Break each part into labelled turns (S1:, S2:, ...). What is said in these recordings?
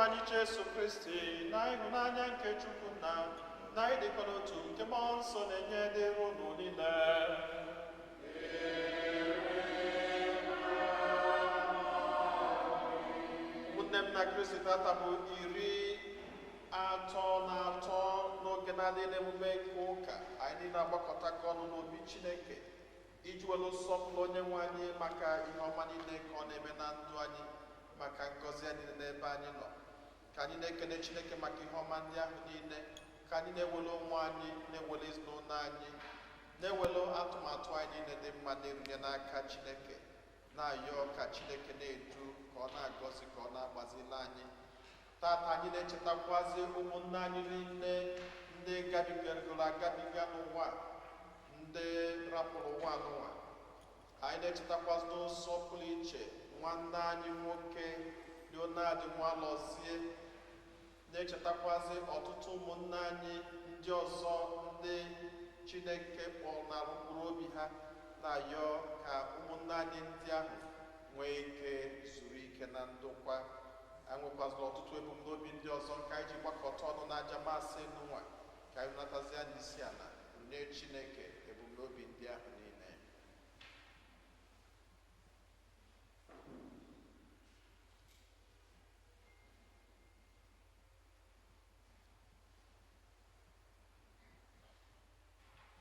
S1: Anyị Jesu Kristi na ịhụnanya nke Chukwu nna na ịdịkọ n'otu nke Mmụọ Nsọ na-enye dịrị unu niile. Ụmụnne m na Kristi, tata bụ 33 n'oge na-adịghị n'emume nke ụka. Anyị niile agbakọtakọ ọnụ n'obi Chineke iji welu nsọpụrụ onye nwe anyị maka ihe ọma niile ka ọ na-eme na ndụ anyị, maka ngọzi ya niile n'ebe anyị nọ. Ka anyị na-ekene Chineke maka ihe ọma ndị ahụ niile, ka anyị na-ewelu onwe anyị, na-ewelu ezinụlọ anyị, na-ewelu atụmatụ anyị niile dị mma na-erunye n'aka Chineke, na-ayọ ka Chineke na-edu, ka ọ na-agọzi, ka ọ na-agbazili anyị. Tata anyị na-echetakwazi ụmụnne anyị niile ndị gabigagoro agabiga n'ụwa, ndị rapụrụ ụwa n'ụwa. Anyị na-echetakwazi n'ụzọ pụrụ iche nwanne anyị nwoke Leonard Nwalozie, na-echetakwazi ọtụtụ ụmụnne anyị ndị ọzọ ndị Chineke kpọnara mkpụrụ obi ha, na-ayọ ka ụmụnne anyị ndị ahụ nwee ike zuru ike na ndokwa. Anyị nwekwazịrị ọtụtụ ebumnobi ndị ọzọ nke anyị ji gbakọta ọnụ n'aja masị n'ụwa, ka anyị natazie anyị isi ala nye Chineke ebumnobi ndị ahụ niile.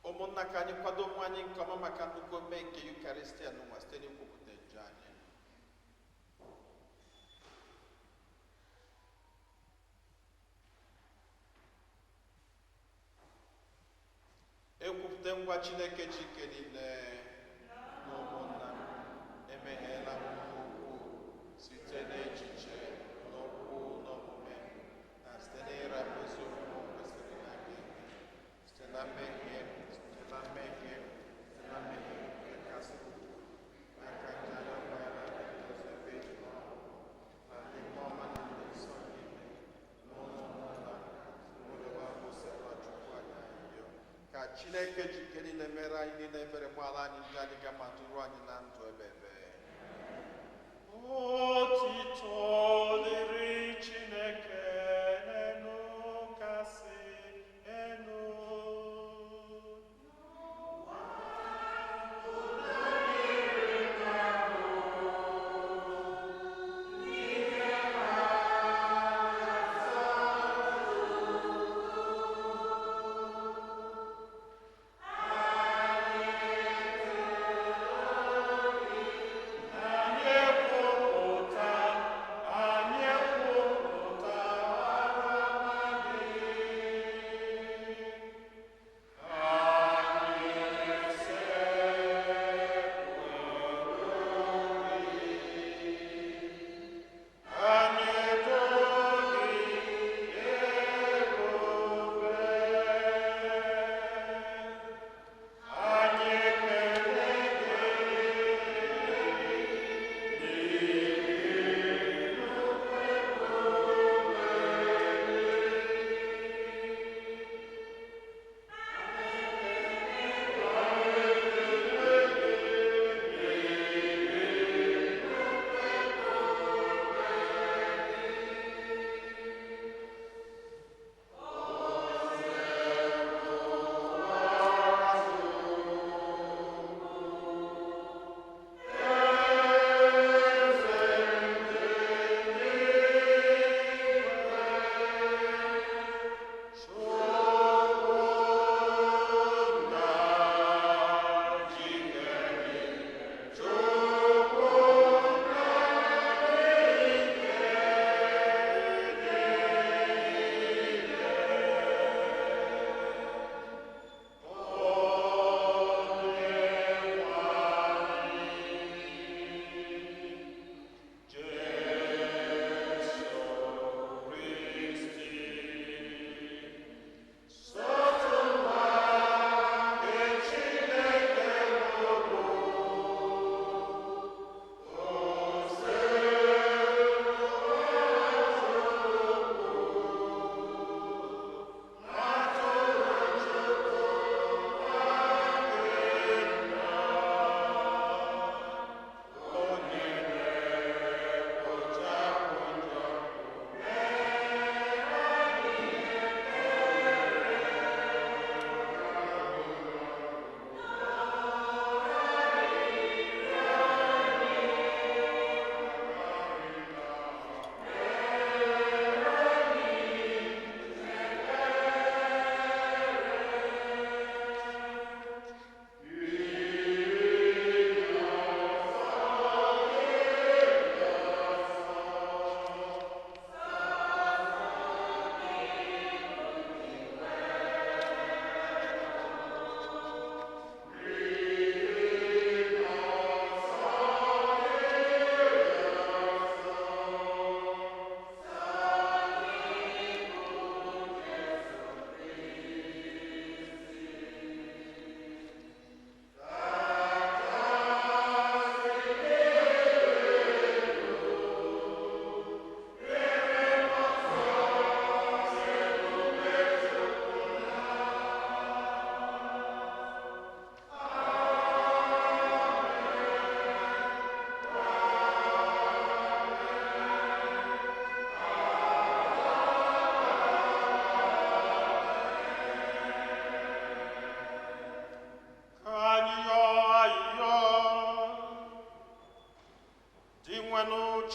S1: Ụmụnna, ka anyị kwado onwe anyị nke ọma maka nnukwu ome nke Yukaristia n'ụwa site n'ikwupụta njọ anyị. Ekwupụta ngwa Chineke ji ike niile na ụmụnna m, emegheela m ukwuu site n'echiche, n'okwu, n'omume, na site n'ịrapụ ezi omume m kwesịrị na ga-eme, site na mmehie, site na mmehie, site na mmehie nke kasị ukwuu. N'aka nke anya mmanya na ndị ọzọ ebe eji n'ọhụụ na ndị mmụọ ọma na ndị nsọ niile na ụlọ ụmụnna ụlọ bụ sekwa Chukwu anyị ayọ. Ka Chineke ji ike niile mere anyị niile ebere, gbaghara anyị njọ anyị ga ma duru anyị na ndụ ebebe. Otito dịrị Chineke n'elu kasị elu. Anyị ekwupụta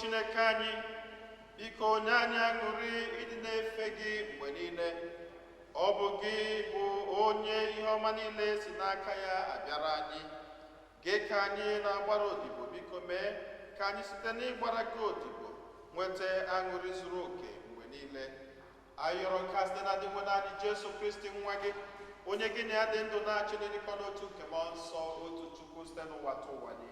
S1: Chineke anyị, biko nye anyị aṅụrị ịdị na-efe gị mgbe niile. Ọ bụ gị bụ onye ihe ọma niile si n'aka ya abịara anyị. Gị ka anyị na-agbara odibo, biko mee ka anyị site n'ịgbara gị odibo nweta aṅụrị zuru oke mgbe niile. Anyị yọrọ nke a site na Dinwenụ anyị Jesu Kristi nwa gị, onye gị na ya dị ndụ na-achị n'ịdịkọ n'otu nke Mmụọ Nsọ, otu Chukwu, site n'ụwa tụ ụwa niile.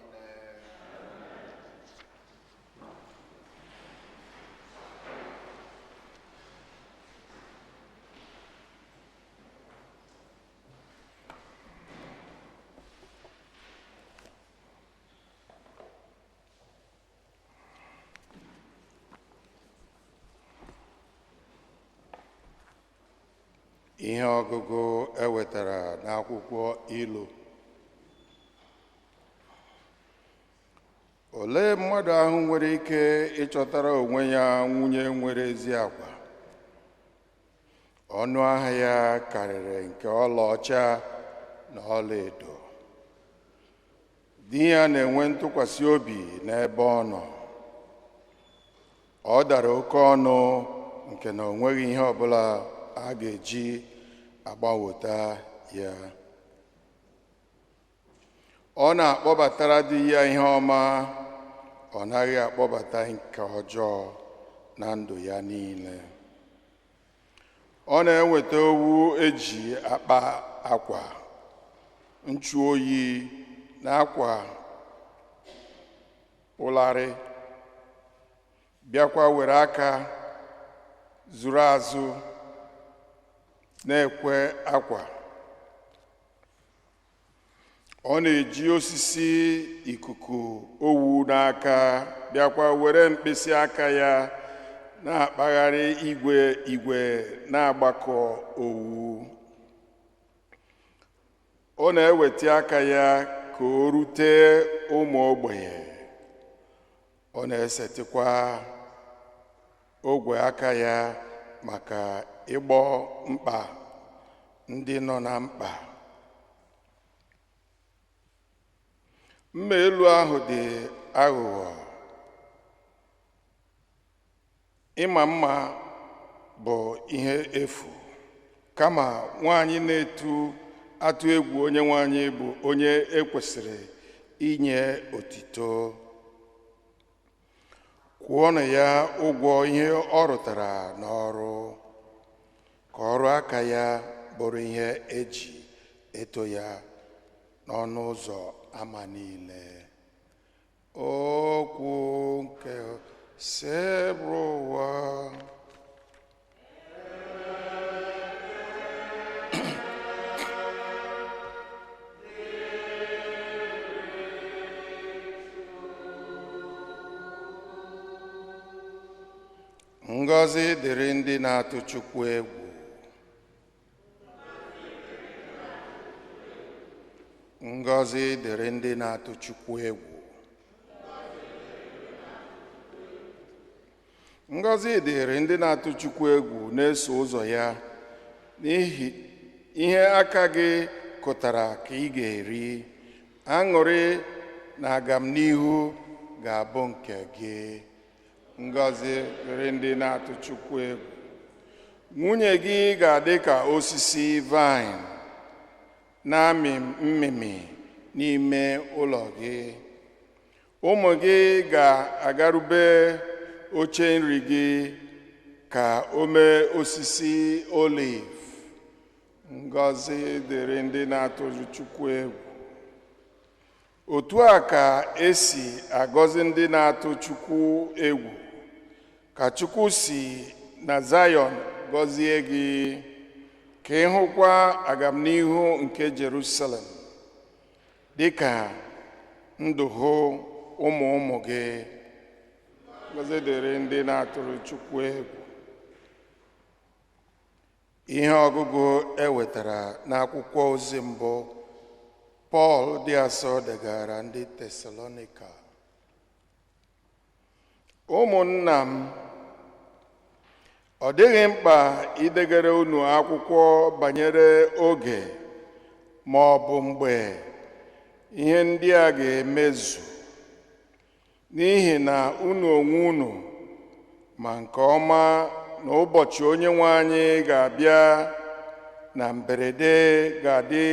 S2: Ihe ọgụgụ e wetara n'akwụkwọ Ilu. Olee mmadụ ahụ nwere ike ịchọtara onwe ya nwunye nwere ezi agwa? Ọnụ ahịa ya karịrị nke ọlaọcha na ọlaedo. Di ya na-enwe ntụkwasị obi n'ebe ọ nọ. Ọ dara oke ọnụ nke na o nweghị ihe ọbụla a ga-eji agbanweta ya. Ọ na-akpọbatara di ya ihe ọma, ọ naghị akpọbata nke ọjọọ na ndụ ya niile. Ọ na-eweta owu eji akpa akwa, nchụ oyi na akwa ụlarị, bịakwa were aka zuru azụ na-ekwe akwa. Ọ na-eji osisi ikuku owu n'aka, bịakwa were mkpịsị aka ya na-akpagharị igwe igwe na-agbakọ owu. Ọ na-eweta aka ya ka o rute ụmụ ogbenye. Ọ na-esetịkwa ogwe aka ya maka ịgbọ mkpa ndị nọ na mkpa. Mma elu ahụ dị aghụghọ. Ịma mma bụ ihe efu, kama nwaanyị na-etu atụ egwu onye nwaanyị bụ onye ekwesịrị inye otito. Kwụọnụ ya ụgwọ ihe ọ rụtara n'ọrụ, ka ọrụ aka ya bụrụ ihe eji eto ya n'ọnụ ụzọ ama niile. Okwu nke Osebụrụwa. Ngọzi dịrị ndị na-atụ Chukwu egwu. Ngọzi dịrị ndị na-atụ Chukwu egwu. Ngọzi dịrị ndị na-atụ Chukwu egwu na-eso ụzọ ya, n'ihi ihe aka gị kụtara ka ị ga-eri. Aṅụrị na agamnihu ga-abụ nke gị. Ngọzi dịrị ndị na-atụ Chukwu egwu. Nwunye gị ga-adị ka osisi vaịn na-amị mmịmị n'ime ụlọ gị. Ụmụ gị ga-agarube oche nri gị ka o mee osisi oliv. Ngọzi dịrị ndị na-atụ Chukwu egwu. Otu a ka esi agọzi ndị na-atụ Chukwu egwu. Ka Chukwu si na Zayọn gọzie gị, ka ị hụkwa agamnihu nke Jerusalem dịka ndụ hụ ụmụ ụmụ gị. Ngọzi dịrị ndị na-atụrụ Chukwu egwu. Ihe ọgụgụ e wetara n'akwụkwọ ozi mbụ Pọl dị asọ degara ndị Tesalonika. Ụmụnna m, ọ dịghị mkpa idegara unu akwụkwọ banyere oge ma ọ bụ mgbe ihe ndị a ga-emezu. N'ihi na unu onwe unu ma nke ọma na ụbọchị Onyenwe anyị ga-abịa na mberede ga-adị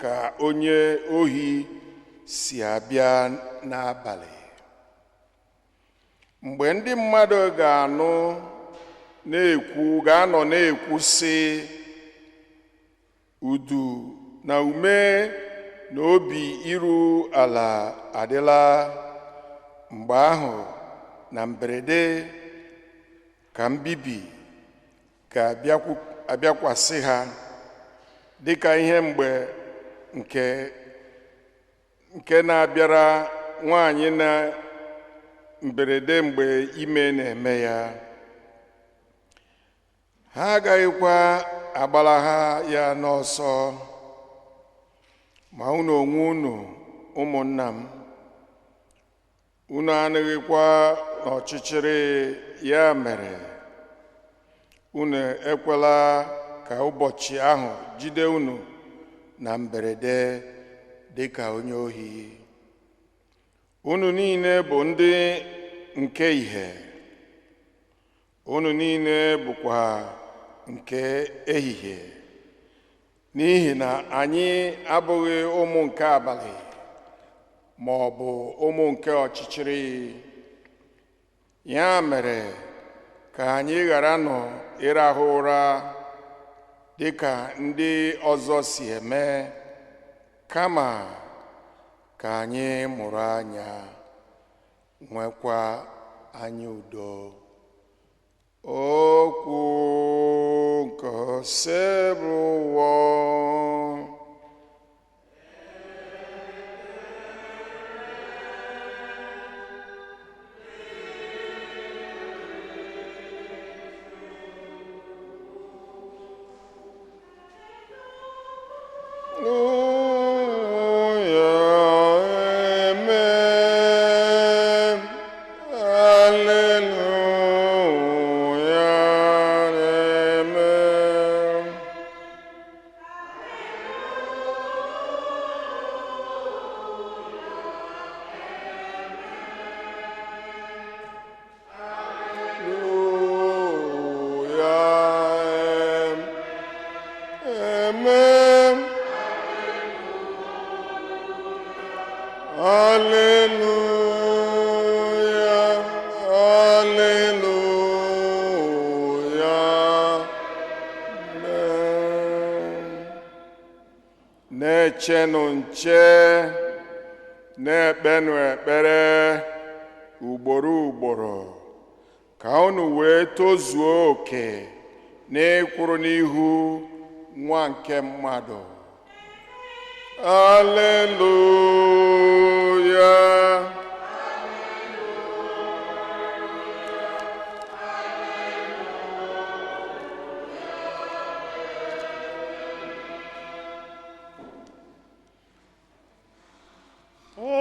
S2: ka onye ohi si abịa n'abalị. Mgbe ndị mmadụ ga-anọ na-ekwu sị, udu na ume na obi iru ala adịla, mgbe ahụ na mberede ka mbibi ga-abịakwasị ha, dịka ihe mgbe nke na-abịara nwaanyị na mberede mgbe ime na-eme ya. Ha agaghịkwa agbalaha ya n'ọsọ. Ma unu onwe unu, ụmụnna m, unu anọghịkwa n'ọchịchịrị, ya mere unu ekwela ka ụbọchị ahụ jide unu na mberede dịka onye ohi. Unu niile bụ ndị nke ìhè, unu niile bụkwa nke ehihie, n'ihi na anyị abụghị ụmụ nke abalị ma ọ bụ ụmụ nke ọchịchịrị. Ya mere ka anyị ghara nọ ịrahụ ụra dịka ndị ọzọ si eme, kama ka anyị mụrụ anya, nwekwa anya udo. Okwu nke Osebụrụwa. Na-echenụ nche, na-ekpenụ ekpere ugboro ugboro, ka unu wee tozuo oke n'ịkwụrụ n'ihu nwa nke mmadụ. Alleluia.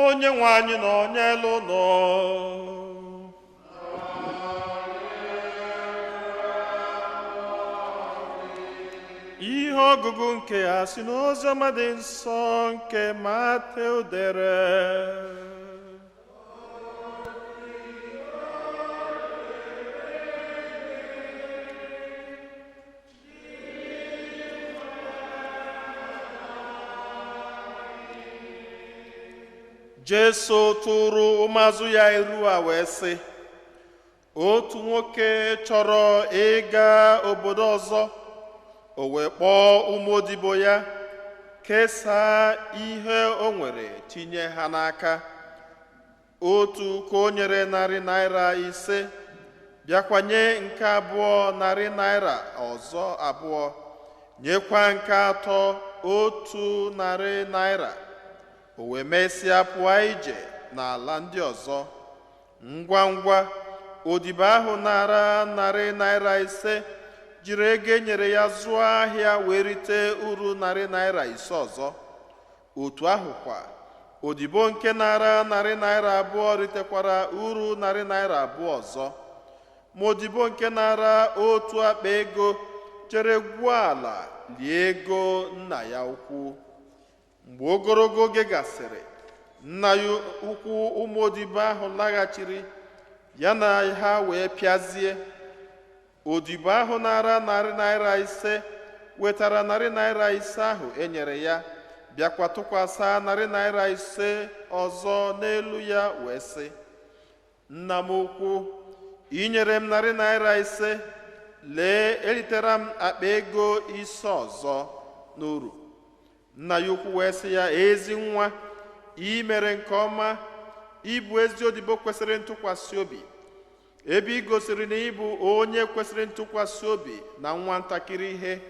S1: Onye nwe anyị nọ n'elu ụlọ. Ihe ọgụgụ nke a si n'Oziọma dị nsọ nke Matteu dere. Jesu tụrụ ụmụazụ ya iru a wee sị, otu nwoke chọrọ ịga obodo ọzọ, o wee kpọọ ụmụ odibo ya, kesaa ihe o nwere tinye ha n'aka. Otu ka o nyere 500 naira, bịakwanye nke abụọ 100 naira ọzọ abụọ, nyekwa nke atọ 100 naira. O wee mesịa pụọ ije n'ala ndị ọzọ. Ngwa ngwa odibo ahụ nara 500 naira jiri ego e nyere ya zụọ ahịa wee rite uru 500 naira ọzọ. Otu ahụ kwa odibo nke nara 200 naira ritekwara uru 200 naira ọzọ. Ma odibo nke nara otu akpa ego jere gwuo ala lie ego nna ya ukwu. Mgbe ogologo oge gasịrị, Nna ya ukwu ụmụ odibo ahụ laghachiri, ya na ha wee pịazie. Odibo ahụ nara ₦5 wetara ₦5 ahụ e nyere ya, bịakwa tụkwasị ₦5 ọzọ n'elu ya wee sị, nna m ukwu, ị nyere m ₦5, lee eritere m akpa ego 5 ọzọ n'uru. Nna ya ukwu wee sị ya, ezi nwa, ị mere nke ọma, ị bụ ezi odibo kwesịrị ntụkwasị obi. Ebe ị gosiri na ị bụ onye kwesịrị ntụkwasị obi na nwa ntakịrị ihe,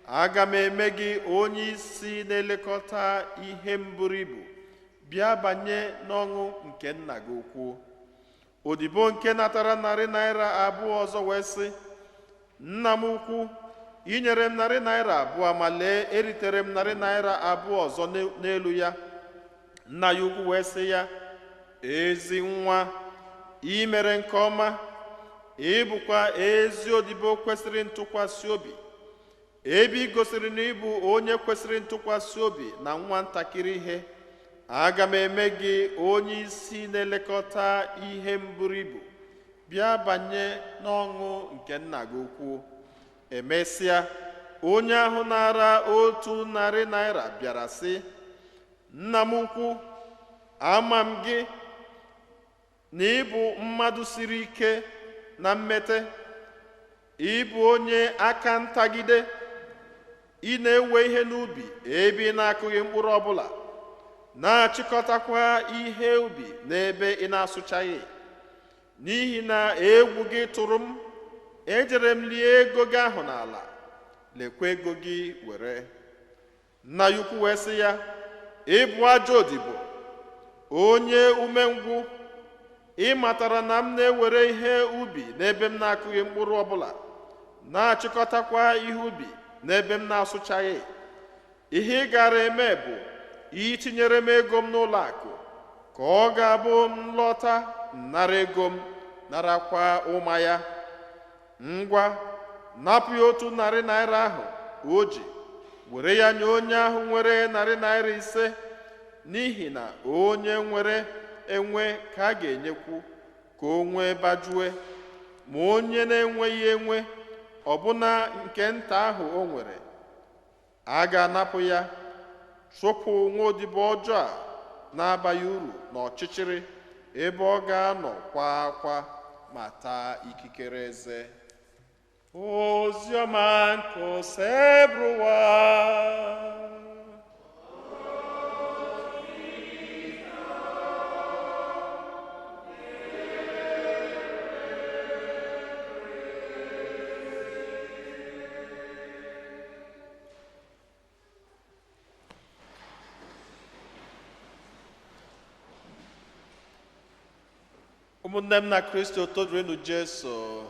S1: aga m eme gị onye isi na-elekọta ihe m buru ibu. Bịa banye n'ọṅụ nke nna gị ukwu. Odibo nke natara ₦2 ọzọ wee sị, nna m ukwu, ị nyere m ₦2, ma lee eritere m ₦2 ọzọ n'elu ya. Nna ya ukwu wee sị ya, ezi nwa, ị mere nke ọma, ị bụkwa ezi odibo kwesịrị ntụkwasị obi. Ebe ị gosiri na ị bụ onye kwesịrị ntụkwasị obi na nwa ntakịrị ihe, aga m eme gị onye isi na-elekọta ihe m buru ibu. Bịa banye n'ọṅụ nke nna gị ukwu. Emesịa, onye ahụ nara ₦100 bịara sị, nna m ukwu, ama m gị na ị bụ mmadụ siri ike na mmete, ị bụ onye aka ntagide, ị na-ewe ihe n'ubi ebe ị na-akụghị mkpụrụ ọbụla, na-achịkọtakwa ihe ubi n'ebe ị na-asụchaghị. N'ihi na egwu gị tụrụ m, ejere m lie ego gị ahụ n'ala, lekwa ego gị were. Nna ya ukwu wee sị ya, ị bụ ajọ odibo, onye umengwụ, ị matara na m na-ewere ihe ubi n'ebe m na-akụghị mkpụrụ ọbụla, na-achịkọtakwa ihe ubi n'ebe m na-asụchaghị. Ihe ị gara eme bụ itinyere m ego m n'ụlọ akụ, ka ọ ga-abụ m lọta nara ego m, narakwa ụma ya. Ngwa, napụ ya ₦100 ahụ o ji, were ya nye onye ahụ nwere ₦5, n'ihi na onye nwere enwe ka a ga-enyekwu ka o nwee bajue, ma onye na-enweghị enwe, ọbụna nke nta ahụ o nwere, a ga-anapụ ya. Chụpụ nwa odibo ọjọọ a na-abaghị uru n'ọchịchịrị, ebe ọ ga-anọ kwa akwa ma taa ikikere eze. Oziọma nke Osebụrụwa. Ụmụnne m na Kristo, todurenu Jesu.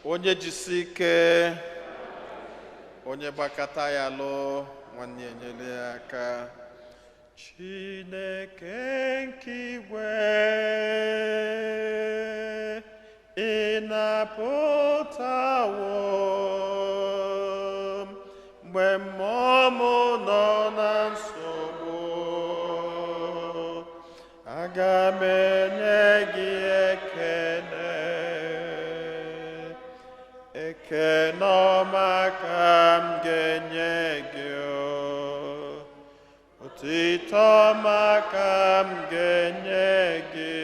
S1: Onye jisi ike, onye gbakọta ya lụ, nwanne enyere ya aka. Chineke nke igwe, ị na-apụtawo mgbe mmụọ m nọ na nsogbu, aga m enye gị ekele. Ekele ọma ka m ga-enye gị, otito ọma ka m ga-enye gị,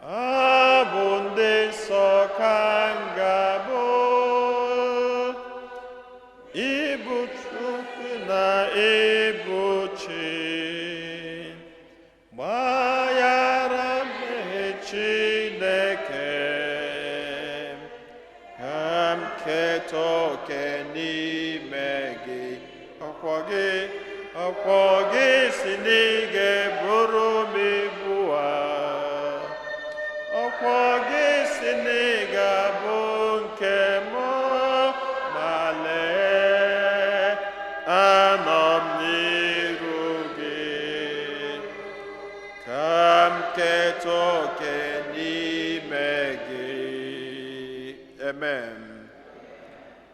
S1: abụ ndị nsọ ka m ga-abụ, ịbụ Chukwu na ịbụ Chi. Gbaghara mmehie Chineke, ka m keta oke n'ime gị. Ọkwọ gị si n'ige bụrụ m ibu a, ọkwọ gị si n'ịga bụ nke m, ma lee anọ m n'iru gị, ka m keta oke n'ime gị. Amen.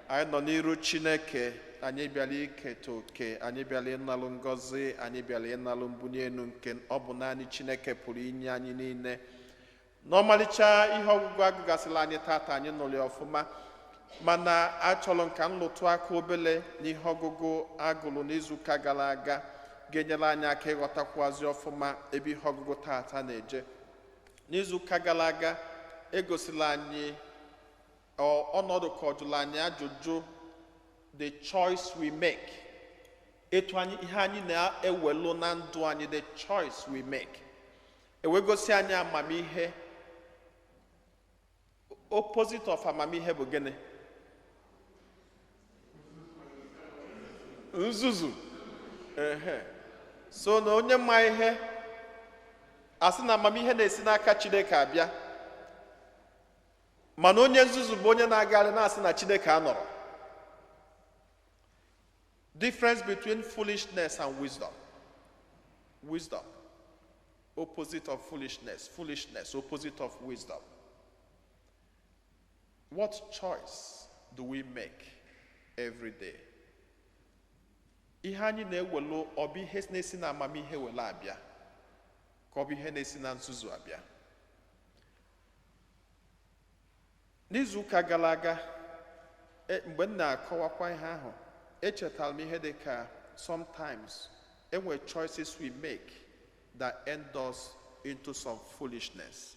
S1: Anyị nọ n'iru Chineke Anyị bịara iketa oke, anyị bịara ịnalụ ngọzi, anyị bịara ịnalụ mbunye elu nke ọ bụ naanị Chineke pụrụ inye anyị niile. N'ọmalịcha ihe ọgụgụ agụgasịla anyị tata, anyị nụrụ ya ọfụma, mana achọrọ m ka m lụtụ aka obele n'ihe ọgụgụ agụrụ n'izuụka gara aga ga-enyere anyị aka ịghọtakwazị ọfụma ebe ihe ọgụgụ tata na-eje. N'izuụka gara aga, egosila anyị ọnọdụ ka ọ jụrụ anyị ajụjụ, the choice we make, etu anyị ihe anyị na-ewelu na ndụ anyị, the choice we make. Ewegosi anyị amamihe. Opposite of amamihe bụ gịnị? Nzuzu. Ehe. So na onye ma ihe asị na amamihe na-esi n'aka Chineke abịa, mana onye nzuzu bụ onye na-agagharị na-asị na Chineke anọrọ. Difference between foolishness and wisdom. Wisdom, opposite of foolishness. Foolishness, opposite of wisdom. What choice do we make every day? Ihe anyị na-ewelu, ọ bụ ihe na-esi na amamihe wele abịa, ka ọ bụ ihe na-esi na nzuzu abịa? N'izu ụka gara aga, mgbe m na-akọwakwa ihe ahụ, echetara m ihe dị ka sometimes enwere choices we make that end us into some foolishness.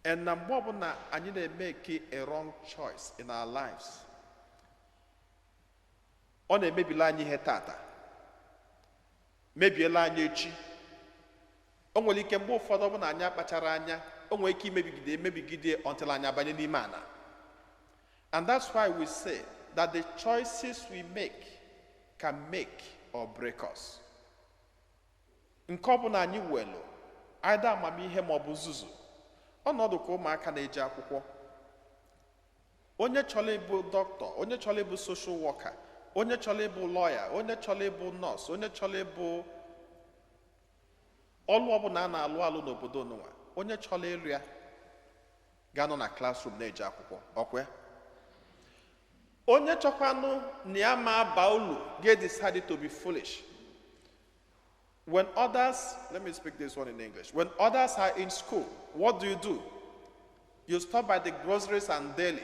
S1: And na mgbe ọbụla anyị na-emeke a wrong choice in our lives, ọ na-emebila anyị ihe tata, mebiela anyị echi. O nwere ike mgbe ụfọdụ ọ bụ na anyị akpachara anya, o nwere ike imebigide emebigide until anyị abanye n'ime ana. And that's why we say that the choices we make can make or break us. Nke ọ bụla anyị welu, either amamihe ma ọ bụ nzuzu. Ọnọdụ ka ụmụaka na-eje akwụkwọ, onye chọrọ ịbụ dọkịta, onye chọrọ ịbụ social worker, onye chọrọ ịbụ lọya, onye chọrọ ịbụ nọọsụ, onye chọrọ ịbụ ọlụ ọbụla a na-alụ alụ n'obodo nụnwa, onye chọrọ ịlụ ya ga-anọ na classroom na-eje akwụkwọ. Ọkwa ya? Onye chọkwanụ na ya ma aba ulu ga-decide to be foolish. When others, let me speak this one in English. When others are in school, what do you do? You stop by the groceries and deli.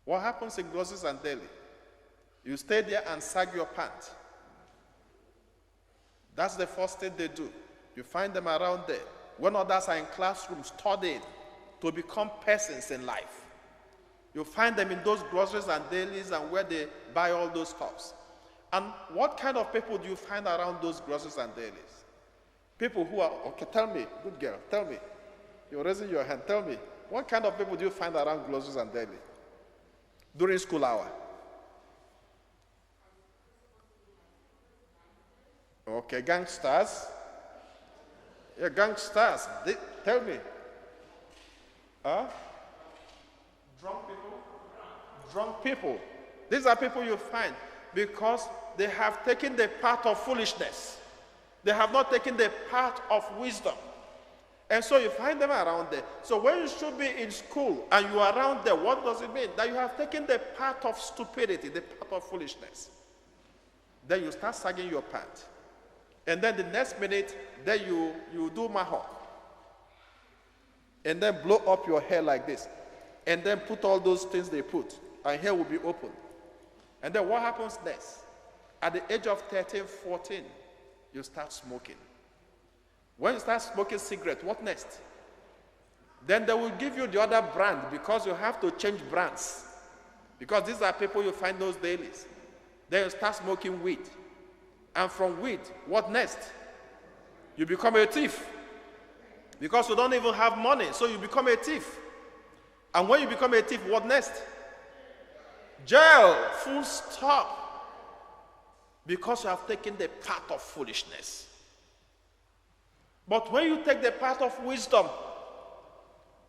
S1: What happens in groceries and deli? You stay there and sag your pants. That's the first thing they do. You find them around there. When others are in classrooms studying to become persons in life, you find them in those groceries and delis and where they buy all those stuffs. And what kind of people do you find around those groceries and delis? People who are, okay, tell me, good girl, tell me. You're raising your hand, tell me. What kind of people do you find around groceries and deli during school hour? Okay, gangsters. Yeah, gangsters. Tell me. Huh? Drunk people? Drunk people. These are people you find because they have taken the path of foolishness. They have not taken the path of wisdom. And so you find them around there. So when you should be in school and you are around there, what does it mean? That you have taken the path of stupidity, the path of foolishness. Then you start sagging your pants. And then the next minute, then you do mahawk. And then blow up your hair like this. And then put all those things they put. And hair will be open. And then what happens next? At the age of 13, 14, you start smoking. When you start smoking cigarette, what next? Then they will give you the other brand because you have to change brands. Because these are people you find those dailies. Then you start smoking weed. And from weed, what next? You become a thief. Because you don't even have money, so you become a thief. And when you become a thief, what next? Jail, full stop. Because you have taken the path of foolishness. But when you take the path of wisdom,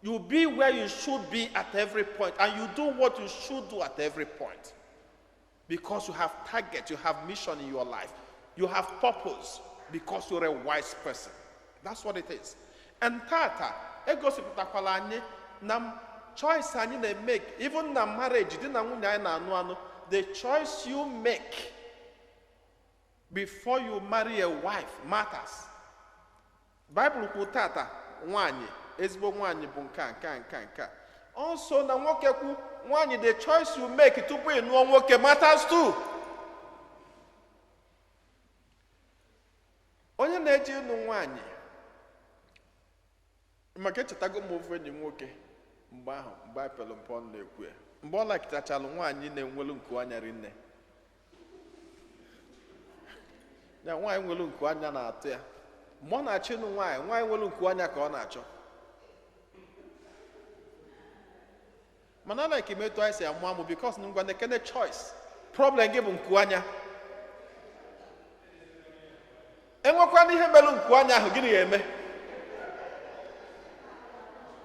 S1: you be where you should be at every point, and you do what you should do at every point. Because you have target, you have mission in your life. You have purpose because you're a wise person. That's what it is. And tata, egosipụtakwala anyị na Choice anyị na-emeke, even na marriage, di na nwunye anyị na-anụ anụ, the choice you make before you marry a wife matters. Bible kwu tata, nwanyị, ezigbo nwanyị bụ nke a, nke a, nke a, nke a. Also na nwoke kwu, nwanyị, the choice you make tupu ị nụọ nwoke matters too. Onye na-eje ịnụ nwanyị, maka echetago m ofu enyi m nwoke mgbe ahụ, mgbe anyị pere mpe, ọ na-ekwu ya mgbe ọ lakịtachalụ nwaanyị na-enwelu nku anya rinne ya. Nwaanyị nwelu nku anya na-atụ ya. Mgbe ọ na-achọ ịnụ nwaanyị, nwaanyị nwelu nku anya ka ọ na-achọ. Mana a like emetụ anyị si amụ amụ, because ngwa na-ekene choice problem gị bụ nku anya. Enwekwana ihe mere nku anya ahụ, gịnị ga-eme?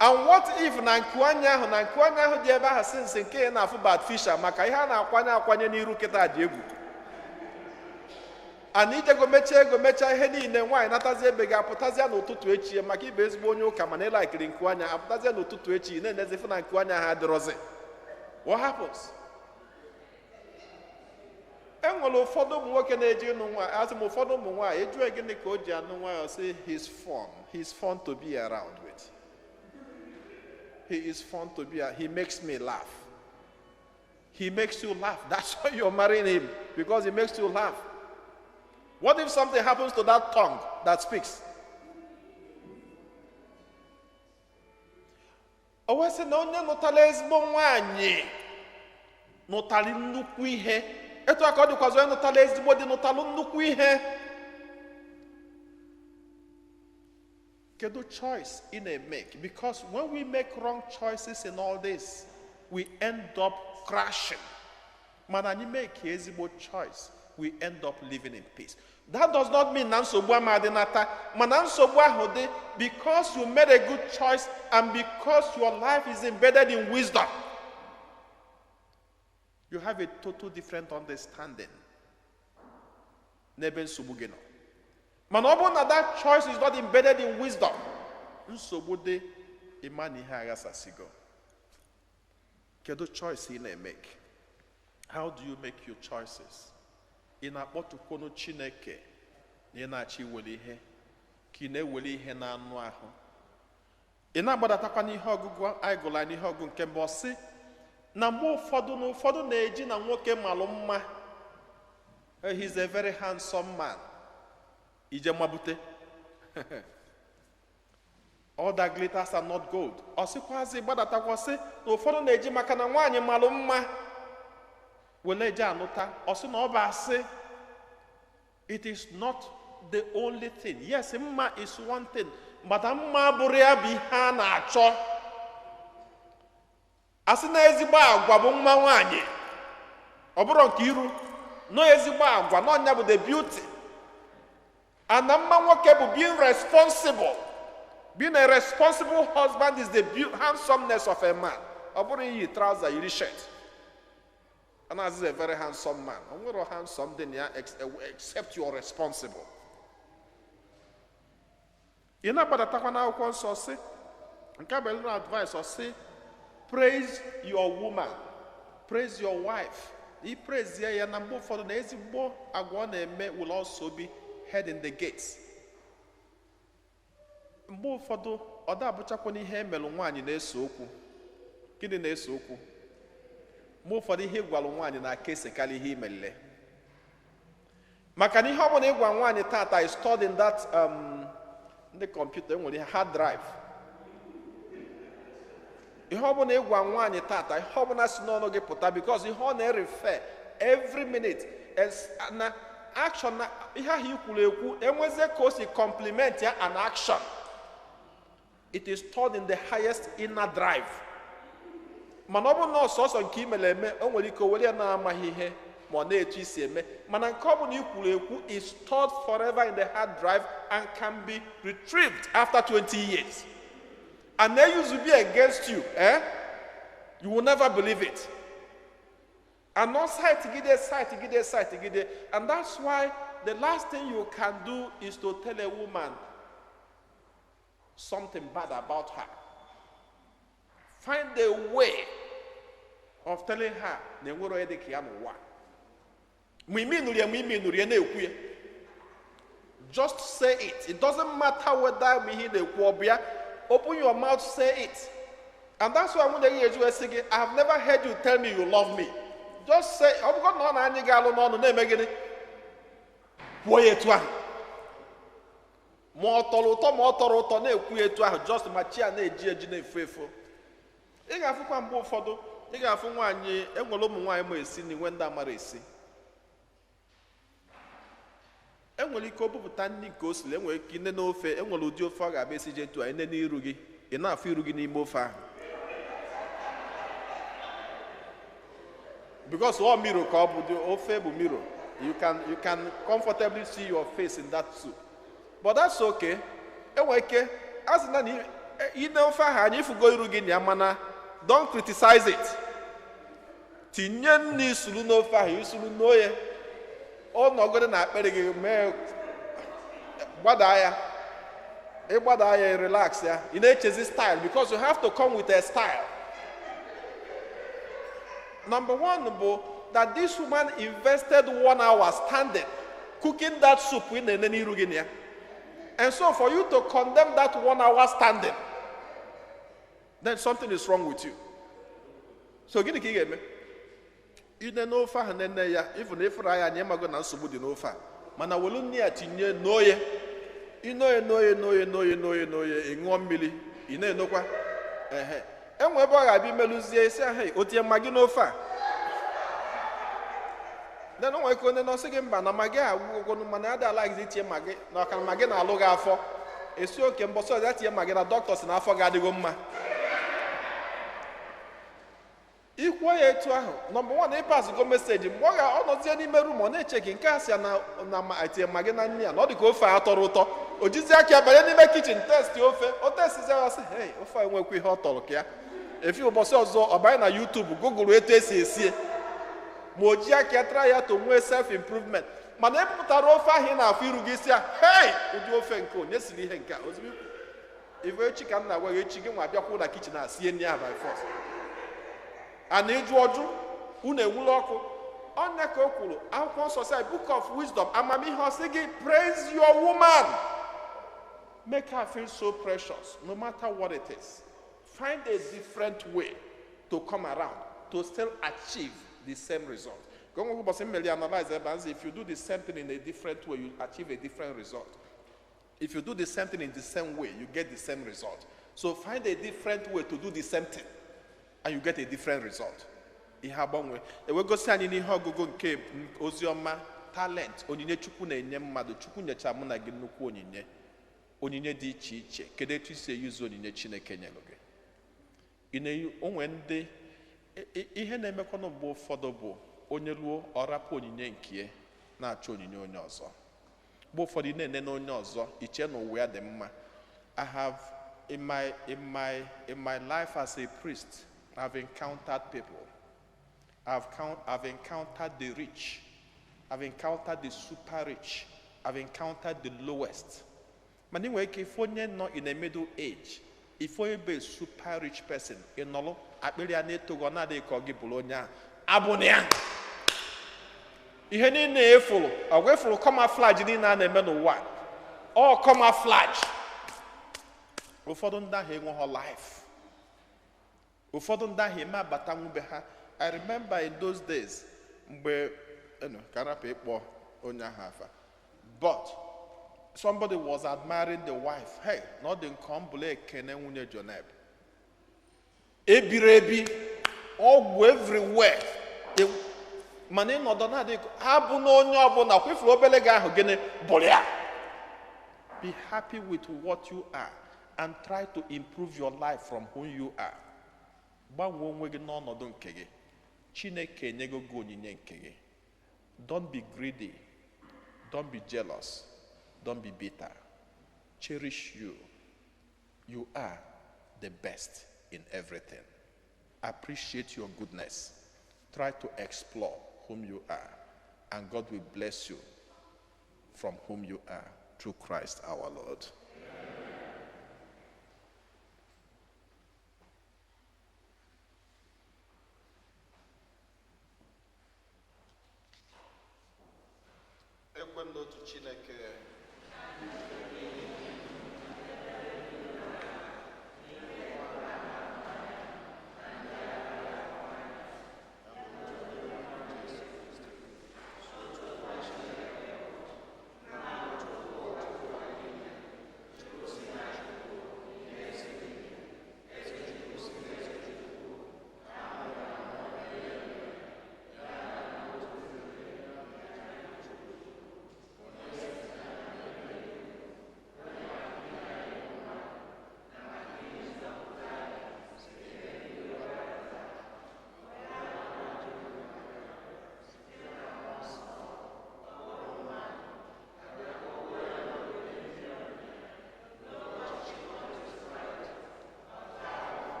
S1: And what if na nku anya ahụ, na nku anya ahụ dị ebe ahụ since nke ị na-afụ bad fisher, maka ihe a na-akwanye akwanye n'iru kịta dị egwu. Ana ijego mechaa ego, mechaa ihe niile, nwaanyị natazie ebe gị, apụtazie n'ụtụtụ echi, maka ibe ezigbo onye ụka, mana ịlakiri nku anya, apụtazie n'ụtụtụ echi na-enezi fụ na nku anya ha adịrọzi. What happens? E nwere ụfọdụ ụmụ nwoke na-eji ịnụ nwaanyị, asị m ụfọdụ ụmụ nwaanyị ejụọ gịnị ka o ji anụ nwaanyị, ọ sị he's fun, he's fun to be around with, he is fun to be, he makes me laugh. He makes you laugh. That's why you're marrying him, because he makes you laugh. What if something happens to that tongue that speaks? O wee sị na onye nụtara ezigbo nwaanyị nụtara nnukwu ihe. Etu aka ọ dịkwazị onye nụtara ezigbo di nụtalụ nnukwu ihe. Kedu choice ị na-emeke? Because when we make wrong choices in all this, we end up crashing. Mana anyị make ezigbo choice, we end up living in peace. That does not mean na nsogbu ama adị nata, mana nsogbu ahụ dị because you made a good choice and because your life is embedded in wisdom. You have a total different understanding n'ebe nsogbu gị nọ. Mana ọ bụrụ na that choice is not embedded in wisdom, nsogbu dị, ịma na ihe aghasasigo. Kedu choice ị na-emeke? How do you make your choices? Ị na-akpọtukwonu Chineke na ị na-achọ iwere ihe, ka ị na-ewere ihe na-anụ ahụ? Ị na-agbadatakwa n'ihe ọgụgụ anyị gụrụ anyị n'ihe ọgụgụ nke mbụ, ọ sị na mgbe ụfọdụ na ụfọdụ na-eji na nwoke malụ mma, he's a very handsome man, ije mabute. All that glitters are not gold. Ọ sịkwazi gbadatakwa sị na ụfọdụ na-eji maka na nwaanyị malụ mma wele eje anụta. Ọ sị na ọ bụ asị. It is not the only thing. Yes, mma is one thing, but mma abụrụ ya bụ ihe a na-achọ. Asị na ezigbo agwa bụ mma nwaanyị, ọ bụrụ nke iru, na ezigbo agwa na ọnya bụ the beauty. And na mma nwoke bụ being responsible. Being a responsible husband is the handsomeness of a man. Ọ bụrụ iyi trouser yiri shirt. And as is a very handsome man. O nwere handsome dị na ya except you are responsible. Ị na-agbadatakwa n'akwụkwọ nsọ sị, nke a bụ elụ advice, ọ sị, praise your woman, praise your wife. I praise ya na mgbe ụfọdụ na ezigbo agwa ọ na-eme will also be head in the gates. Mgbe ụfọdụ ọ da abụchakwa n'ihe emelụ nwaanyị na-ese okwu. Gịnị na-ese okwu? Mgbe ụfọdụ ihe ịgwalụ nwaanyị na-aka esekarị ihe imelile. Maka na ihe ọ bụla ịgwa nwaanyị tata is stored in that ndị kọmputa enwere ihe hard drive. Ihe ọ bụla ịgwa nwaanyị tata, ihe ọ bụla si n'ọnụ gị pụta, because ihe ọ na-erefe every minute na action, na ihe ahụ i kwuru ekwu enwezie ka o si compliment ya an action. It is stored in the highest inner drive. Mana ọ bụrụ na ọsọsọ nke i mere eme, o nwere ike o were ya na-amaghị ihe ma ọ na-etu isi eme. Mana nke ọ bụla i kwuru ekwu is stored forever in the hard drive and can be retrieved after 20 years. And they used to be against you, eh? You will never believe it. And not sight gide, sight gide, sight gide. And that's why the last thing you can do is to tell a woman something bad about her. Find a way of telling her na enwere onye dị ka ya n'ụwa. Ma imi nụrụ ya, ma imi nụrụ ya, na-ekwu ya. Just say it. It doesn't matter whether ma ihe ị na-ekwu ọ bụ ya. Open your mouth, say it. And that's why nwunye gị ga-eji wee sị gị, "I have never heard you tell me you love me." Just say. Ọ bụrụ na ọ na-anyị gị alụ n'ọnụ, na-eme gịnị, kwuo ya etu ahụ. Ma ọ tọrọ ụtọ, ma ọ tọrọ ụtọ, na-ekwu ya etu ahụ. Just ma chi a na-eji eji na-efu efu. Ị ga-afụkwa mgbe ụfọdụ, ị ga-afụ nwaanyị, enwere ụmụ nwaanyị ma esi na inwe ndị amara esi. Enwere ike obupụta nri nke o siri, enwere ike ine n'ofe, enwere ụdị ofe ọ ga-abịa esi je etu a, ine n'iru gị, ị na-afụ iru gị n'ime ofe ahụ, because all mirror ka ọ bụ, dị ofe bụ mirror. You can comfortably see your face in that soup, but that's okay. Enwere ike a sị na ine ofe ahụ anya, ifugo iru gị na ya, mana don't criticize it. Tinye nri isuru n'ofe ahụ, isuru n'oye, ọ nọgoro na akpịrị gị, mee gbadaa ya. Ịgbada ya, relax ya, ị na-echezi style, because you have to come with a style. Number one bụ that this woman invested one hour standing cooking that soup ị na-ene n'iru gị na ya. And so for you to condemn that one hour standing, then something is wrong with you. So gịnị ka ị ga-eme? Ine n'ofe ahụ, nene ya, ịfụ na ịfụrụ anya, anyị ịmago na nsogbu dị n'ofe a, mana welu nne ya tinye n'oye, inoye, n'oye, n'oye, n'oye, n'oye, n'oye, ị ṅụọ mmiri, ị na-enokwa. Ehe, enwe ebe ọ ga-abịa imelụzie isi ahụ, o tinye Maggi n'ofe a. Then o nwere ike onye nọsị gị mba, na Maggi agwụgwụ, mana ya adala gị itinye Maggi na ọkara Maggi na-alụ gị afọ. Esi oke mbọsị ọzọ ya tinye Maggi, na dọkịta si na afọ gị adịghị mma. Ikwuo ya etu ahụ, number one, ịpass go message. Mgbe ọ ga ọ nọzie n'ime room, ọ na-eche gị nke a sị ya na etinye Maggi na nri ya, na ọ dị ka ofe a tọrọ ụtọ, o jizi aka ya banye n'ime kitchen, taste ofe. O testizi ya, sị, "Hey, ofe a enwekwa ihe ọ tọrọ ka ya." Efi ụbọchị ọzọ, ọ banye na YouTube, gụgụrụ etu esi esie, ma o ji aka ya try ya to nwee self improvement. Mana epụtara ofe ahụ ị na-afụ iru gị, isi ya, "Hey, ụdị ofe nke onye siri ihe nke a?" Ozugbo ife echi ka m na-agwa gị, echi gị nwa abịakwu na kitchen a sie nri ahụ by force. A na ịjụ ọjụ unu enwula ọkụ ọnya ka o kwuru. Akwụkwọ nsọ sị, Book of Wisdom, amamihe, ọ sị gị, "Praise your woman, make her feel so precious." No matter what it is, find a different way to come around to still achieve the same result. Ka o nwere ụbọchị mmeri analyze ebe a sị, if you do the same thing in a different way, you achieve a different result. If you do the same thing in the same way, you get the same result. So find a different way to do the same thing and you get a different result. Ihe agbanwe ewegosi anyị n'ihe ọgụgụ nke oziọma, talent, onyinye Chukwu na-enye mmadụ. Chukwu nyechara mụ na gị nnukwu onyinye, onyinye dị iche iche. Kedu etu isi eyuzu onyinye Chineke nyere gị? Ị na onwe ndị ihe na-emekwanụ mgbe ụfọdụ bụ onye ruo, ọ rapụ onyinye nke ya, na-achọ onyinye onye ọzọ. Mgbe ụfọdụ ị na-ene n'onye ọzọ, iche na ụwa ya dị mma. I have in my life as a priest, I've encountered people. I've encountered the rich. I've encountered the super rich. I've encountered the lowest. Mana ị nwere ike ife onye nọ in a middle age, ife onye bụ a super rich person, ị nọrọ akpịrị ya na-etoghị, ọ na-adịghị ka ọ gị bụrụ onye ahụ abụ na ya. Ihe niile efuru, ọgwa efuru, camouflage niile a na-eme n'ụwa, ọ camouflage. Ụfọdụ ndị ahụ enweghị life, ụfọdụ ndị ahụ eme abata nwube ha. I remember in those days mgbe ka m rapụ ịkpọ onye ahụ afa, but somebody was admiring the wife. Hey, na ọ dị nke ọ bụla ekene nwunye Joneb ebiri ebi, ọgwụ everywhere. Mana ịnọdụ na-adịghị ha bụ na onye ọbụla kwefuru obele gị ahụ, gịnị bụrụ ya. Be happy with what you are and try to improve your life from who you are. Gbanwee onwe gị n'ọnọdụ nke gị. Chineke enyego gị onyinye nke gị. Don't be greedy, don't be jealous, don't be bitter. Cherish you. You are the best in everything. Appreciate your goodness. Try to explore whom you are, and God will bless you from whom you are, through Christ our Lord. Ekwe m n'otu Chineke,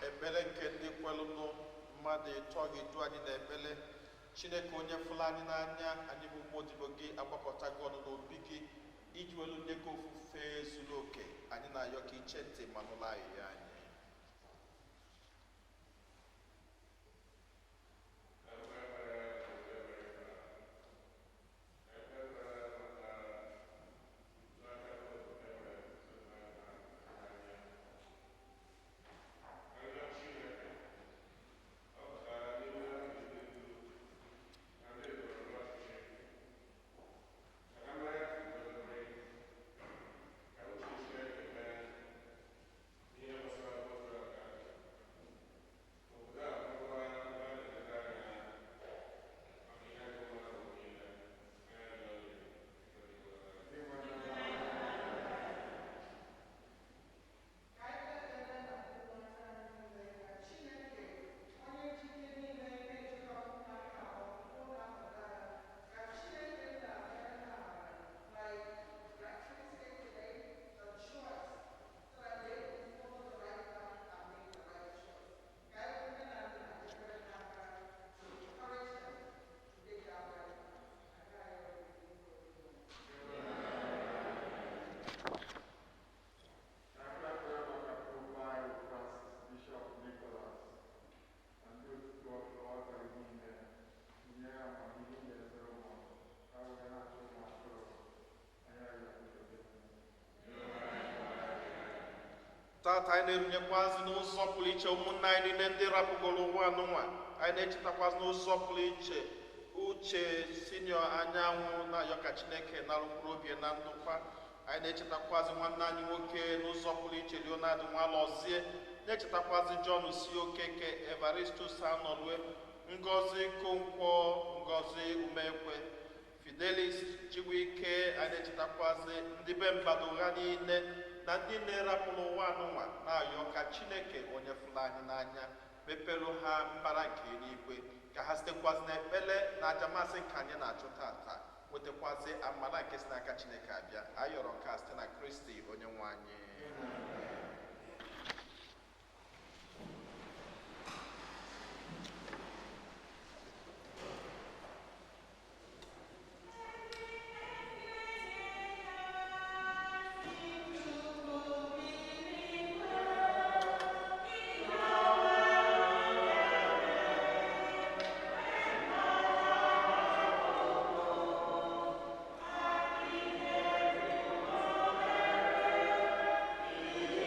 S1: Ekpere nke ndị kwelụnụ mmadụ ịtọ gị du anyị n'ekpere. Chineke onye fụrụ anyị n'anya, anyị bụ ụmụ odibo gị agbakọtago ọnụ n'obi gị iji welu nye gị ofufe zuru oke. Anyị na-ayọ ka iche ntị ma nụrụ ayịyọ anyị. Tata anyị na-erunyekwazị n'ụzọ pụrụ iche ụmụnna anyị niile ndị rapụgoro ụwa anụnwa. Anyị na-echetakwazị n'ụzọ pụrụ iche Uche Sinio Anyanwụ, na-ayọ ka Chineke nara mkpụrụ obi na ndokwa. Anyị na-echetakwazị nwanne anyị nwoke n'ụzọ pụrụ iche Leonard Nwalozie, na-echetakwazị John C. Okeke, Evaristus Anọlue, Ngozi Konkwo, Ngozi Umekwe, Fidelis Chibuike. Anyị na-echetakwazị ndị be mbadogha niile na ndị na-erapụrụ ụwa anụnwa, na-ayọ ka Chineke onye fụrụ anyị n'anya mepere ha mbara nke eluigwe, ka ha sitekwazị n'ekpere na ajamasị nke anyị na-achụ tata nwetakwazị amara nke si n'aka Chineke abịa. Anyị yọrọ nke a site na Kristi onye nwe anyị.
S3: Amen.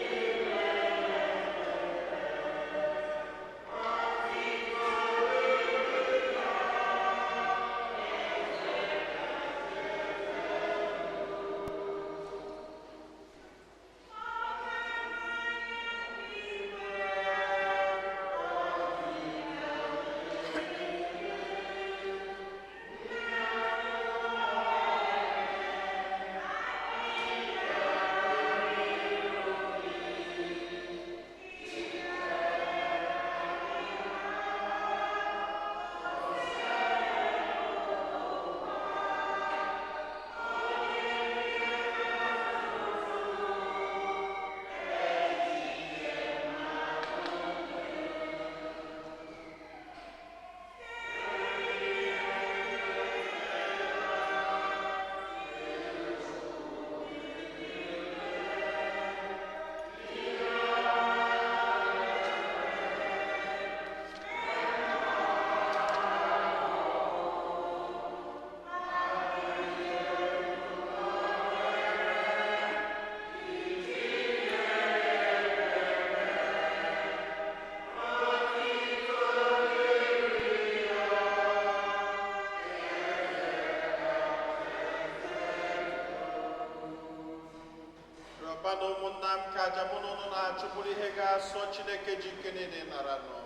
S1: Na ụmụnna m, ka aja mụ na ụnụ na-achụ bụrụ ihe ga-asọ Chineke ji ike niile nara nụ.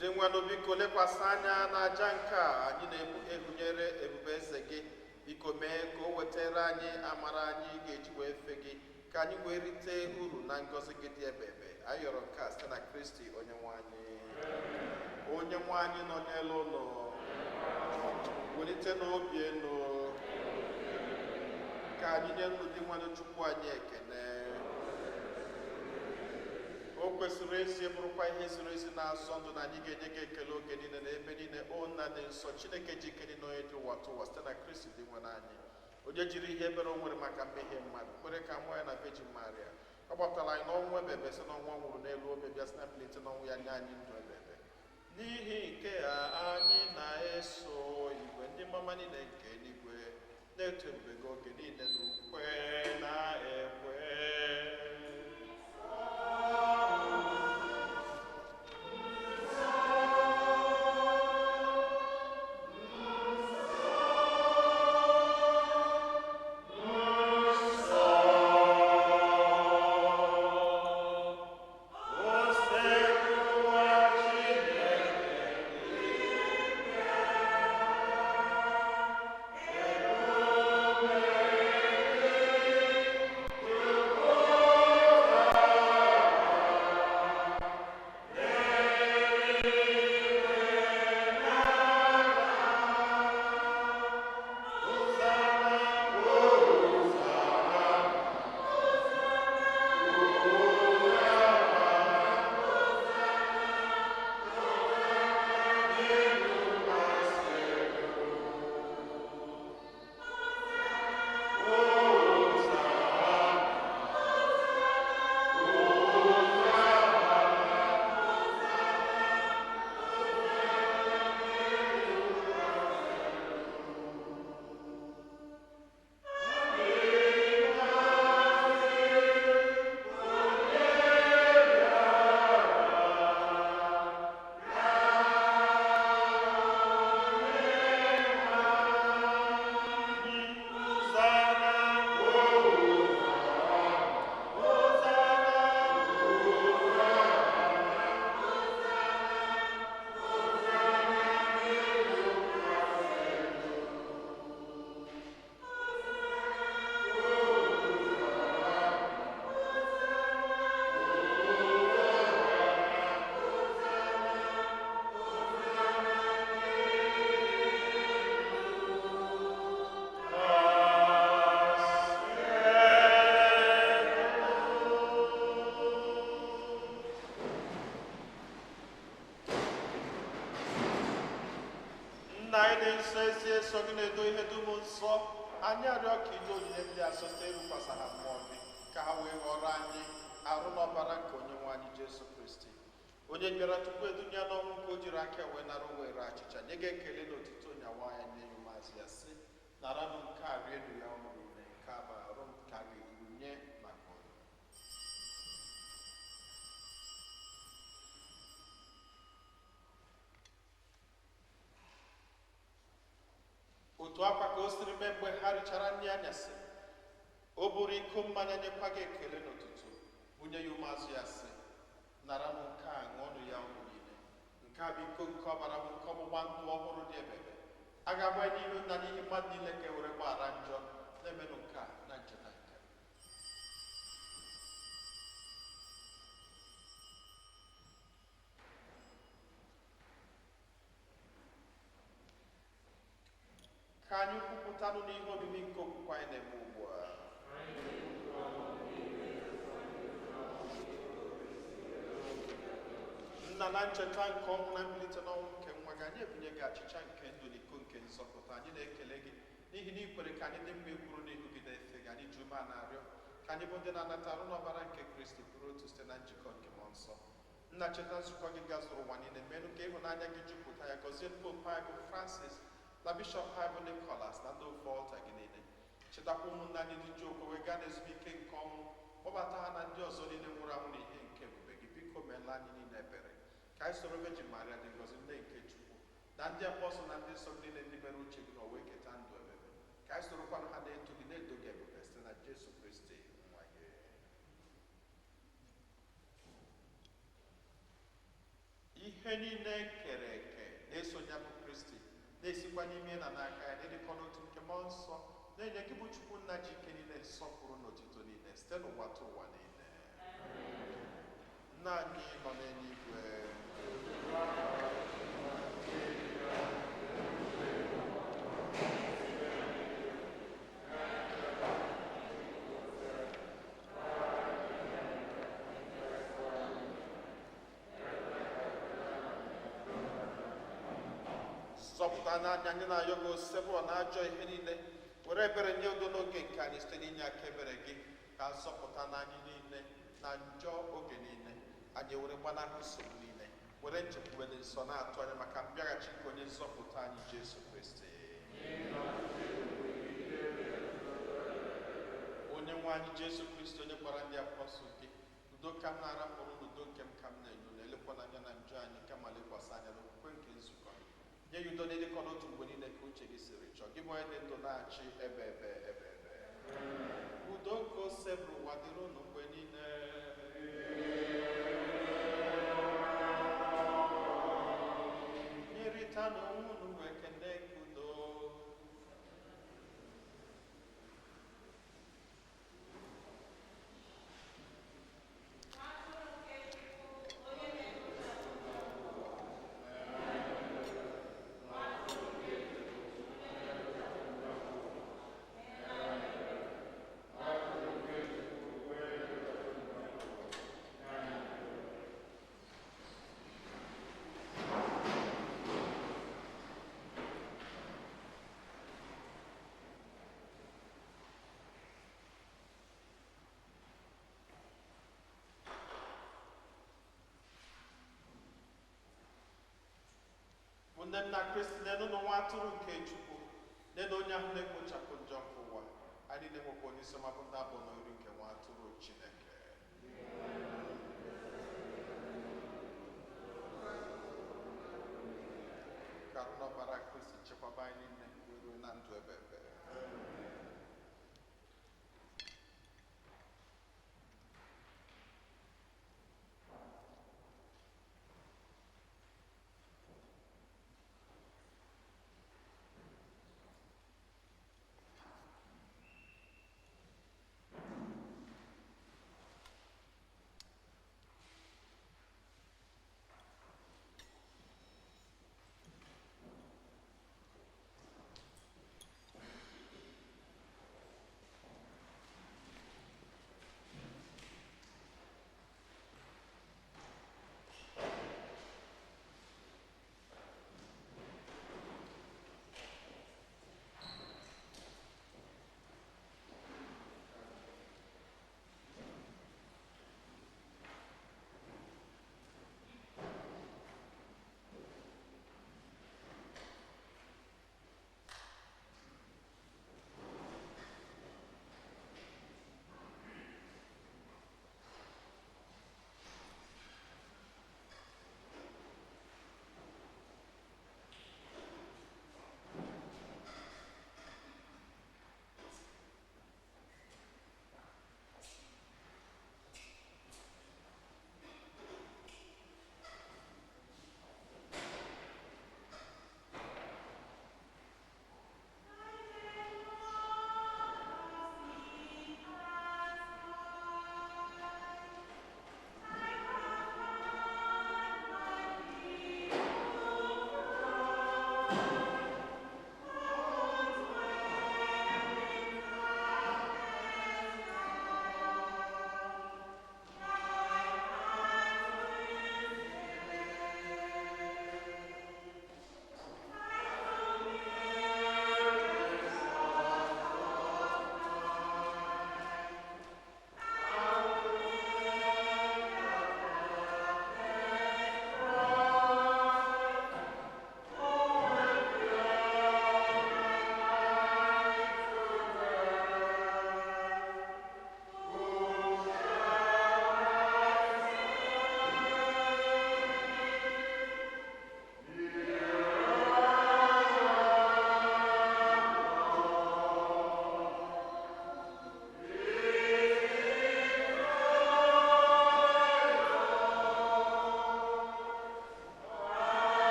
S1: Dị nwanụ, biko lekwasị anya na aja nke a anyị na-ehunyere ebube eze gị. Biko mee ka o wetara anyị amara anyị ga-eji wee fe gị, ka anyị wee rite uru na ngọzi gị dị ebebe. Anyị yọrọ nke a site na Kristi onye nwe anyị. Onye nwe anyị nọ n'elu ụlọ. Welite n'obi elu ka anyị nye ndụ dị nwanne Chukwu anyị ekene. O kwesịrị ezi, bụrụkwa ihe ziri ezi na-azọ ndụ na anyị ga-enye gị ekele oge niile na ebe niile, o Nna dị nsọ, Chineke ji ike niile, onye dị ụwa tụwa, site na Kristi dị nwe anyị, onye jiri ihe ebere o nwere maka mmehie mmadụ kwere ka mụọ ya na Virgin Maria. Ọ gbapụtara anyị n'ọnwụ ebebe site n'ọnwụ ọ nwụrụ n'elu obe, bịa site na mbilite n'ọnwụ ya nye anyị ndụ ebebe. N'ihi nke a anyị na-eso igwe ndị mama niile nke eluigwe na-eto ebube gị oge niile n'ukwe na ekwe. Nna anyị dị nsọ, ezi eso gị na-edo ihe dum nsọ, anyị arịọ ka ide onyinye ndị a site ịrụkwasa ha mmụọ gị, ka ha wee ghọrọ anyị arụ n'ọbara nke onye nwe anyị Jesu Kristi, onye bịara tupu edunye ya n'ọnwụ ka o jiri aka wee nara were achịcha nye gị ekele na otito nyawa ya nye ya ụmụazụ ya, sị: "Naranụ nke a, rienụ ya unu niile. Nke a bụ arụ m ka a ga-eburu nye maka unu." Otu akwa ka o siri mee mgbe ha richara nri anyasị, o buru iko mmanya, nyekwa gị ekele n'ụtụtụ, bunye ya ụmụazụ ya, sị: "Naranụ nke a, ṅụọnụ ya unu niile. Nke a bụ iko nke ọbara m, nke ọgbụgba ndụ ọhụrụ dị ebebe. A ga-agba ya n'ihu na n'ihi mmadụ niile ka e were gbaghara njọ. Na-emenụ nke a na ncheta nke a." Ka anyị kwupụtanụ n'ihe omimi nke okwukwe anyị na-eme ugbu a. Nna, na ncheta nke ọnwụ na mbilite n'ọnwụ nke nwa gị, anyị ebunye gị achịcha nke ndụ na iko nke nzọpụta. Anyị na-ekele gị n'ihi na ị kwere ka anyị dị mma ikwuru n'ihu gị na-efe gị. Anyị ji ume na-arịọ ka anyị bụ ndị na-anata arụ n'ọbara nke Kristi bụrụ otu site na njikọ nke mmụọ nsọ. Nna, cheta nzukọ gị gazuru ụwa niile, menụ ka ịhụnanya gị jupụta ya. Gọzie Popu anyị bụ Francis, na bishọp anyị bụ Nicholas, na ndị ofe ọlta gị niile. Chetakwa ụmụnne anyị dị ji okwe wee gaa n'ezumike nke ọnwụ. Kpọbata ha na ndị ọzọ niile nwụrụ anwụ na ihe nke ebube gị. Biko meela anyị niile ebere, ka anyị soro Virgin Maria dị ngọzi, nne nke Chukwu, Na ndị apọstụl na ndị nsọ niile ndị mere uche gị n'ụwa eketa ndụ ebebe. Ka anyị sorokwanụ ha na-eto gị na-edo gị ebube site na Jesu Kristi nwa gị. Ihe niile kere eke na-eso ya bụ Kristi na-esikwa n'ime na n'aka ya n'ịdịkọ n'otu nke mmụọ nsọ na-enye gị bụ Chukwu nna ji ike niile nsọpụrụ na otuto niile site n'ụwa tụ ụwa niile. Nna anyị nọ n'eluigwe. Zọpụta n'anya anyị na-ayọ gị osebụọ na ajọ ihe niile were ebere nye udo n'oge nke anyị site n'inye aka ebere gị ka zọpụta n'anyị niile na njọ oge niile anyị were gbanahụ nsogbu niile were nchekwube dị nsọ na-atụ anya maka mbịaghachi nke onye nzọpụta anyị Jesu Kristi. Onye nwe anyị Jesu Kristi onye gwara ndị apọstụl gị udo ka m na-arapụrụ n'udo nke m ka m na-enye unu elekwana anya na njọ anyị kama lekwasị anya n'okwukwe nke nzukọ nye ya udo n'ịdịkọ n'otu mgbe niile ka uche gị siri chọọ gị bụ onye dị ndụ na-achị ebe ebe ebe ebe. Udo nke ose bụ ụwa dịrị unu mgbe niile. Nyerịta n'onwe unu wee kene nke udo. Nne m na Kristi nenu n'ụwa atụrụ nke Chukwu nenu onye ahụ na-ekpochapụ njọ nke ụwa anyị niile nwekwa onye isi ọma bụ ndị abụọ na iri nke nwa atụrụ Chineke. Ka arụ n'ọbara Kristi chekwaba anyị niile wee ruo na ndụ ebe ebe.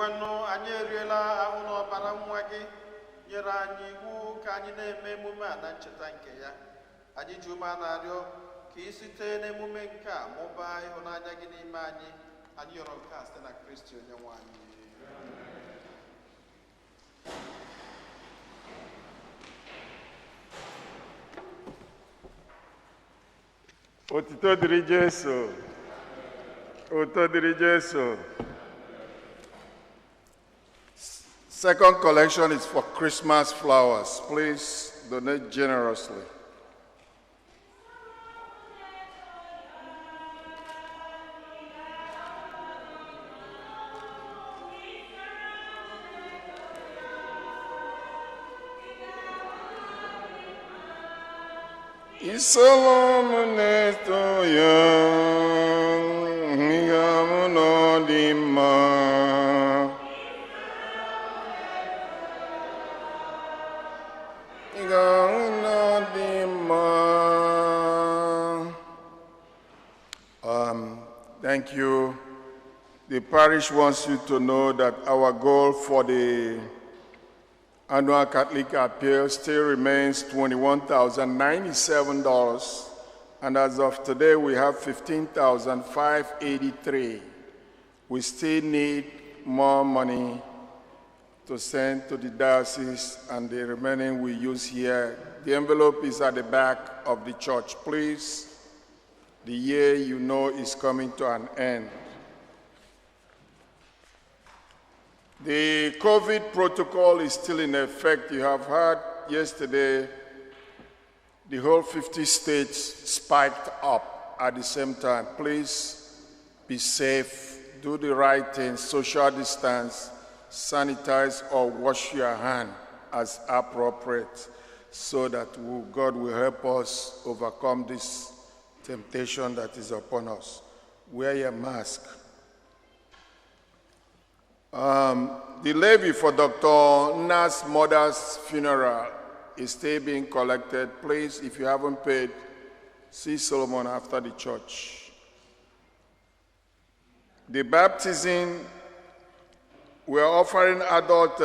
S1: Dịkwanụ, anyị eriela ahụ na ọbara nwa gị, nyere anyị iwu ka anyị na-eme emume a na ncheta nke ya. Anyị ji ume a na-arịọ ka ị site n'emume nke a mụbaa ịhụnanya gị n'ime anyị. Anyị yọrọ nke a site na Kristi onye nwe anyị.
S2: Otito dịrị Jesu. Otito dịrị Jesu. Second collection is for Christmas flowers. Please donate generously. Isolom neto ya, ihe m nọ dị mma. Ihe m nọ dị mma. Thank you. The parish wants you to know that our goal for the annual Catholic Appeal still remains $21,097, and as of today, we have $15,583. We still need more money to send to the diocese, and the remaining we use here. The envelope is at the back of the church. Please, the year you know is coming to an end. The COVID protocol is still in effect. You have heard yesterday the whole 50 states spiked up at the same time. Please be safe, do the right thing, social distance, sanitize or wash your hand as appropriate, so that God will help us overcome this temptation that is upon us. Wear your mask. The levy for Dr. Nna's mother's funeral is still being collected. Please, if you haven't paid, see Solomon after the church. The baptism, we are offering adult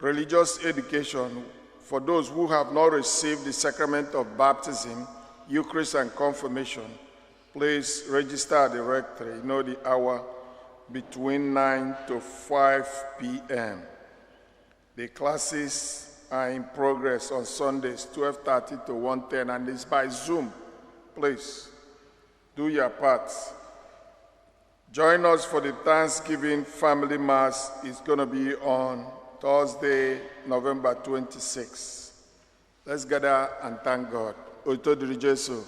S2: religious education for those who have not received the sacrament of baptism, Eucharist, and confirmation. Please register at the rectory. You know the hour, between 9 to 5 p.m. The classes are in progress on Sundays, 12:30 to 1:10, and it's by Zoom. Please do your part. Join us for the Thanksgiving Family Mass. It's going to be on Thursday, November 26. Let's gather and thank God. Otito dịrị Jesu.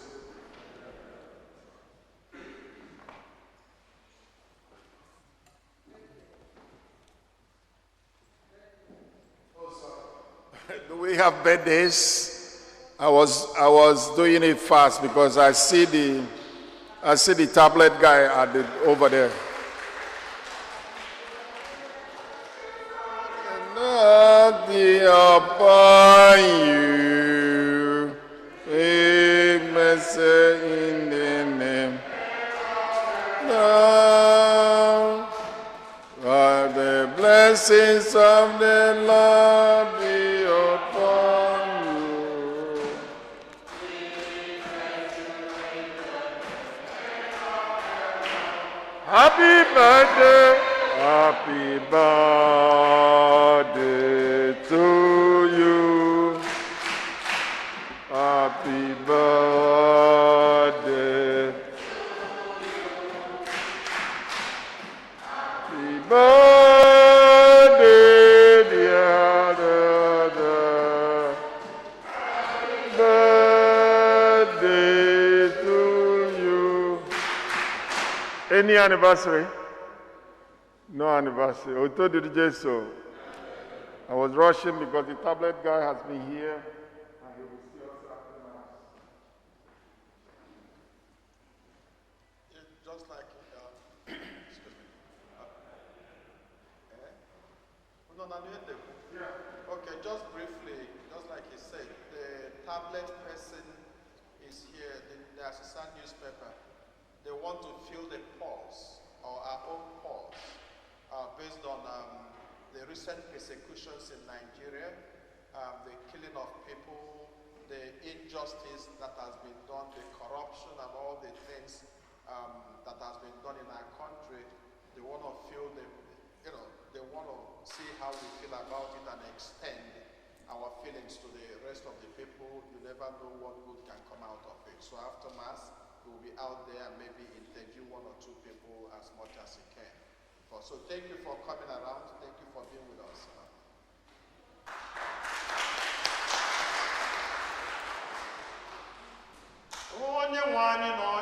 S2: Do we have birthdays? I was doing it fast because I see the tablet guy at the over there. Not be upon you. Big mercy in the name. Lord. Let the blessings of the Lord be upon you. Happy birthday, happy birthday to you. Happy birthday. Happy birthday, dear brother. Birthday to you. Any anniversary? No anniversary. Otito dịrị Jesu. I was rushing because the tablet guy has been here and he will see us after Mass.
S1: It, just like, excuse me. Eh? No, no, no, no. Okay, just briefly, just like he said, the tablet person is here, the assistant newspaper. They want to feel the pulse. or our own pulse based on the recent persecutions in Nigeria, the killing of people, the injustice that has been done, the corruption and all the things that has been done in our country. They want to feel the, you know, they want to see how we feel about it and extend our feelings to the rest of the people. You never know what good can come out of it. So after Mass, he will be out there and maybe interview one or two people as much as he can. So thank you for coming around. Thank you for being with us. Onye nwe anyị nọ